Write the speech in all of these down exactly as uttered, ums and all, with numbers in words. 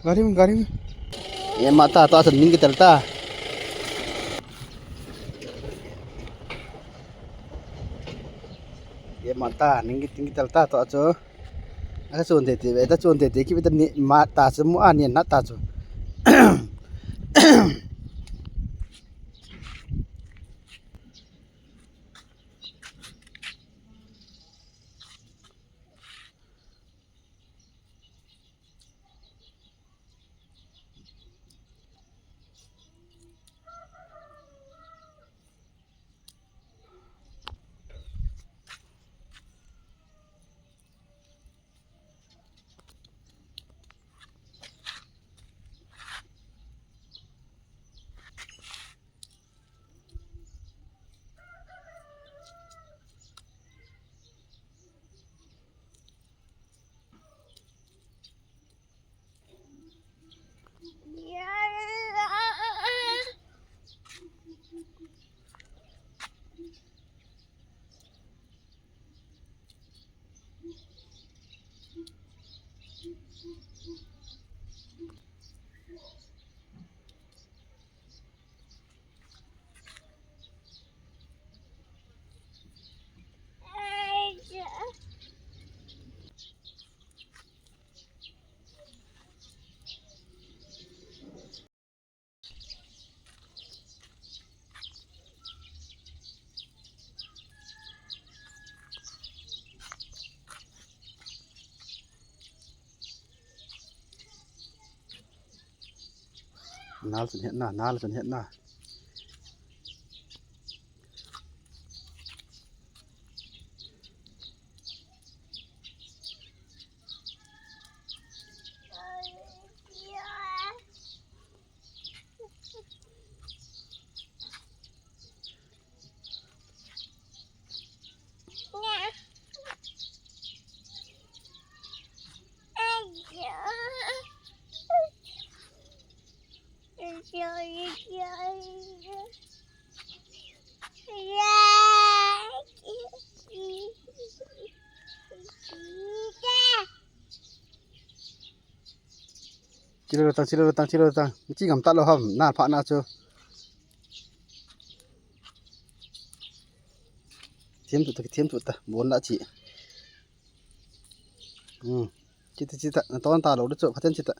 Gari, gari. Ye mata, to asan ning kitel ta. Ye mata, ning kitel ta, to acho. Aka chun te te, ta chun te te, ki ta ni mata, chu mu ani na ta chu. Nal chun het na, nal chun het na. Chilo tang, chilo tang, chilo tang. Chi ngam ta lou ham, na pha na chu. Thiam tu ta, thiam tu ta, bon la chi. Hmm. Chi ta, chi ta, na ton ta lou de chu, pha ten chi ta.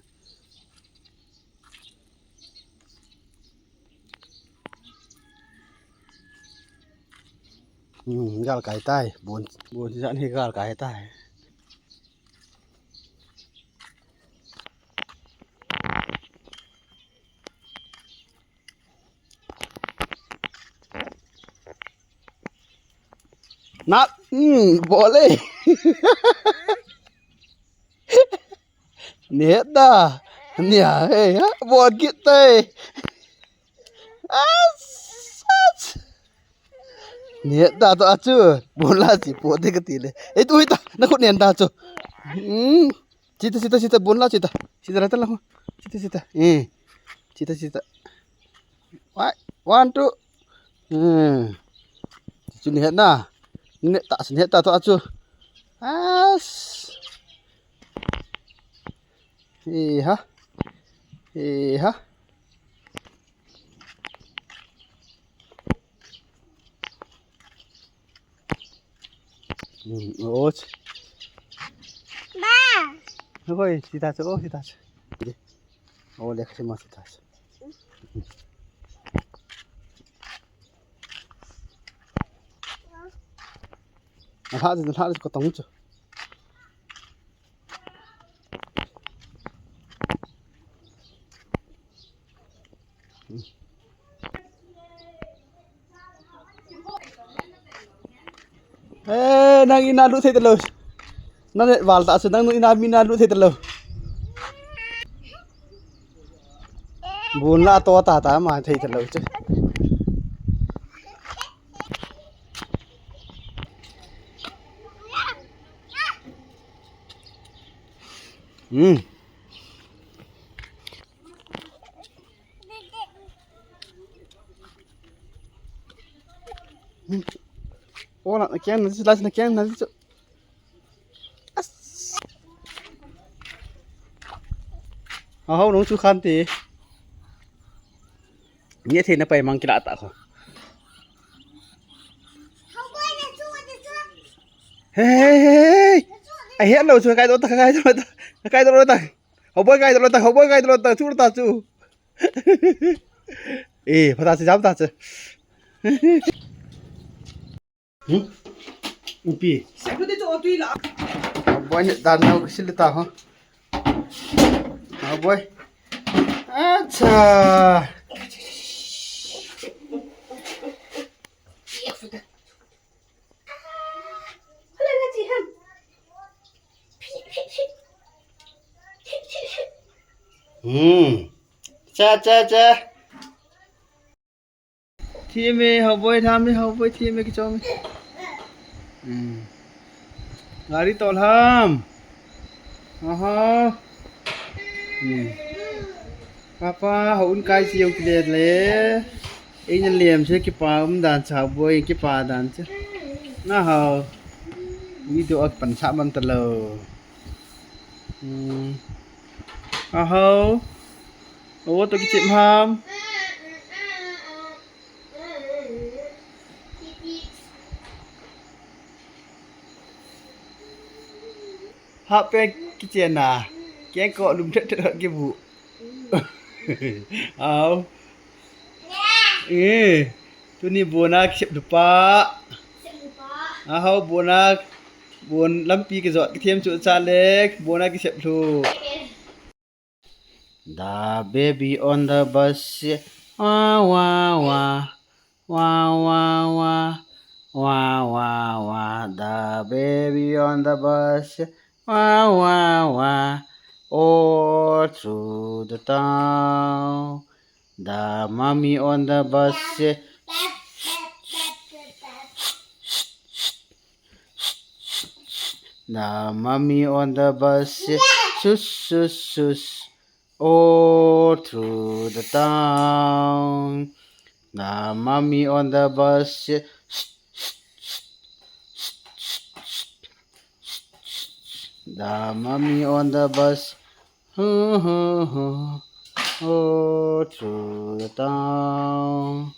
Hmm, gal kai tai, bon, bon chi jan hi gal kai tai. Na, hmm, bol e. Neh da. Nia, hey, ha, bol kit tai. As, as. Neh da to achu. Bol la chi, po de ka ti le. Ei, tu hi ta, na khut nen da chu. Hmm. Chi ta, chi ta, chi ta, bon la chi ta. Chi ta la ta la. Chi ta, chi ta. Eh. Chi ta, chi ta. Wai, one, two. Hmm. Chu neh na. Neh ta, neh ta to achu. As. Eh ha. Eh ha. Hmm, oh. Ba. Hoi, sita chu, oh, sita chu. Oh, le kasi mo sita chu. Nalha, nalha ko tong chu. Eh, nang in a lut thei talou. Nang val ta chu nang in a mi in a lut thei talou. Bun la to ta ta ma thei talou chu. Hmm. Ola na kian na, la na kian na. As. Ahau nung chu khan ti. Nge thei na pai mang kila ta kho. Hey, hey, hey, hey. Ai, hello, chu kai do ta, kai do ta. Kai do ta. Hoboi kai do ta, hoboi kai do ta, chu ta chu. Eh, pha ta chu, jam ta chu. Hmm? Upi. Hoboi, dan nau kisil ta ho. Hoboi. Acha. Hmm. Cha, cha, cha. Thi me, hoboi, tham me, hoboi, thi me, kichom me. Hmm. Gari tol ham. Aha. Hmm. Papa, hou un kai si yong kile le. Ei na lem se kipa um dan cha boi kipa dan se. Na hau. Video ak pan sa man ta lo. Hmm. Ahau. Awo to kichim ham. Hah pen kichen a, kengkoh lum thet thet hot kibu. Au. Eh, tuni bon a kisep lhu pa. Ahau bon a, bon lampi kijot kithem chu cha le, bon a kisep lhu. The baby on the bus, wah, wah, wah. Wah, wah, wah. Wah, wah, wah. The baby on the bus, wah, wah, wah. All through the town. The mommy on the bus, the mommy on the bus, sus, sus, sus. All through the town. The mommy on the bus. The mommy on the bus. Ho, ho, ho. All through the town.